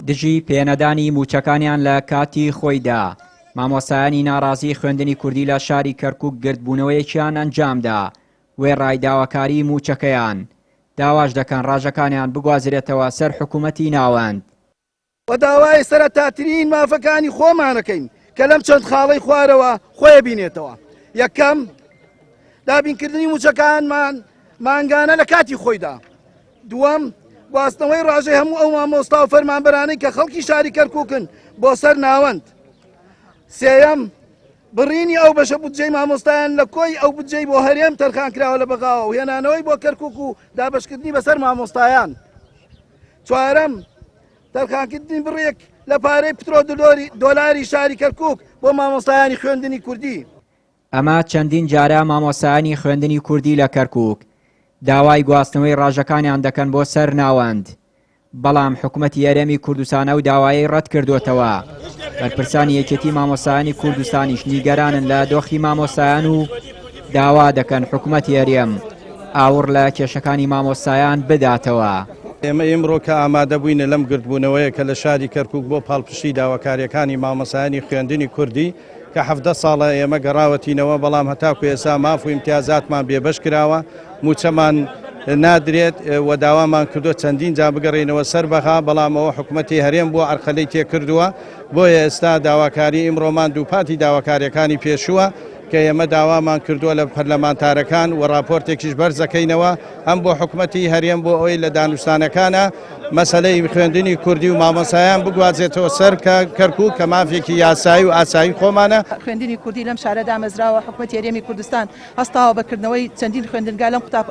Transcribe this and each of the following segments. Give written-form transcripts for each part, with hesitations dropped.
دژی پێنەدانی مووچەکانیان لە کاتی خۆیدا، مامۆستایانی ناڕازی خوێندنی کوردی لە شاری کەرکووک گردبوونەوەیەکیان ئەنجامدا، وێڕای داواکاریی مووچەکەیان، داواش دەکەن ڕاژەکانیان بگوازرێتەوە سەر حکوومەتی ناوەند. و داوای سەرەتاترین مافەکانی خۆمانەکەین کە لەم چەند خاڵەی خوارەوە خۆی بینێتەوە. یەکەم، دابینکردنی مووچەکانمان مانگانە لە کاتی خۆیدا. دووەم، گواستنەوەی ڕاژەی هەموو ئەو مامۆستا و فەرمانبەرانەی کە خەڵکی شاری کەرکووکن بۆ سەر ناوەند. سێیەم، بڕینی ئەو بەشە بودجەی مامۆستایان لە کۆی ئەو بودجەی بۆ هەرێم تەرخانکراوە لە بەغاوە و هێنانەوەی بۆ کەرکووک و دابەشکردنی بەسەر مامۆستایان. چوارەم، تەرخانکردنی بڕێک لە پارەی پترۆ دۆلاری شاری کەرکووک بۆ مامۆستایانی خوێندنی کوردی. ئەمە چەندین جارە مامۆستایانی خوێندنی کوردی لە کەرکووک داوای گواستنەوەی ڕاژەکانیان دەکەن بۆ سەر ناوەند، بەڵام حکومەتی هەرێمی کوردستان ئەو داوایەی ڕەتکردۆتەوە. بەرپرسانی یەکێتی مامۆستایانی کوردستانیش نیگەرانن لە دۆخی مامۆستایان و داوا دەکەن حکومەتی هەرێم ئاوڕ لە کێشەکانی مامۆستایان بداتەوە. ئێمە ئیمڕۆ کە ئامادە بووینە لەم گردبوونەوەیە کە لە شاری کەرکووک بۆ پاڵپشتی داواکارییەکانی مامۆستایانی خوێندنی کوردی کە 17 ساڵە ئێمە گەڕاوەتینەوە بەڵام هەتاکو ئێستا ماف و ئیمتیازاتمان بێبەش کراوە مووچەمان نادرێت و داوامان کردووە چەندین جار بگەڕێینەوە سەر بەغا بەڵام ئەوە حکومەتی هەرێم بووە عەرقەلەی تێکردووە بۆیە ئێستا داواکاری ئیمڕۆمان دووپاتی داواکاریەکانی پێشووە کە ئێمە داوامان کردووە لە پەرلەمانتارەکان و راپۆرتێکیش بەرزەکەینەوە هەم بۆ حکومەتی هەرێم بۆ ئەوەی لە دانوستانەکانە مەسەلەی خوێندنی کوردی و مامۆستایان بگوازێتەوە سەر کە کەرکوک کە مافێکی یاسایی و ئاسایی خۆمانە. خوێندنی کوردی لەم شارە دامەزراوە، حکومەتی هەرێمی کوردستان هەستاوە بە کردنەوەی چەندین خوێندنگا لەم قوتاب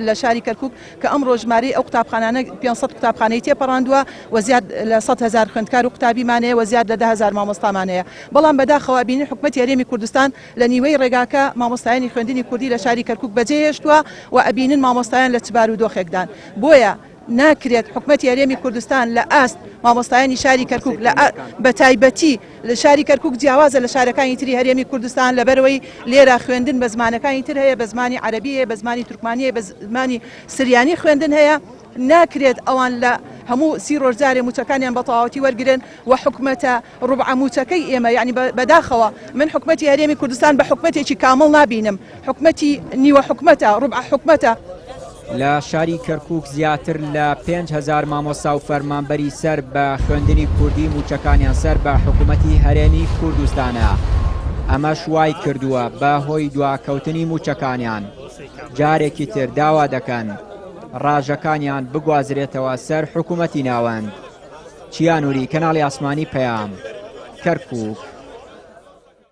لە شاری کەرکوک کە ئەمڕۆ ژمارەی ئەو قوتابخانانە 500 قوتابخانەی تێپەڕاندووە و زیاد لە 100 هەزار خوێندکار و قوتابیمان هەیە و زیاد لە 10,000 مامۆستامان هەیە بەڵام بەداخەوە ئەبینین حکومەتی هەرێمی کوردستان لە نیوەی ڕێگاکە مامۆستایانی خوێندنی کوردی لە شاری کەرکوک بەجێهێشتووە و ئەبینن مامۆستایان لە چ بارودۆخێکدان بۆیە ناکرێت حکومەتی هەرێمی کوردستان لە ئاست مامۆستایانی شاری کەرکوک لە بە تایبەتی لە شاری کەرکوک جیاوازە لە شارەکانی تری هەرێمی کوردستان لەبەرەوەی لێرە خوێندن بە زمانەکانی تر هەیە بە زمانی عەرەبی هەیە بە زمانی تورکمانی هەیە بە زمانی سریانی خوێندن هەیە ناکرێت ئەوان لە هەموو سی ڕۆژ جارێ مووچەکانیان بە تەواوەتی وەرگرن و حکومەتە ڕوبعە مووچەکەی ئێمە یانی بەداخەوە من حکومەتی هەرێمی کوردستان بە حکومەتێکی کامڵ نابینم حکومەتی نیوە حکومەتە ڕوبعە حکومەتە. لە شاری کەرکوک زیاتر لە 5000 مامۆستا و فەرمانبەری سەر بە خوێندنی کوردی مووچەکانیان سەر بە حکومەتی هەرێمی کوردستانە، ئەمەش وای کردووە بە هۆی دواکەوتنی مووچەکانیان جارێکی تر داوا دەکەن ڕاژەکانیان بگوازرێتەوە سەر حکومەتی ناوەند. چیا نوری، کەناڵی ئاسمانی پەیام، کەرکوک.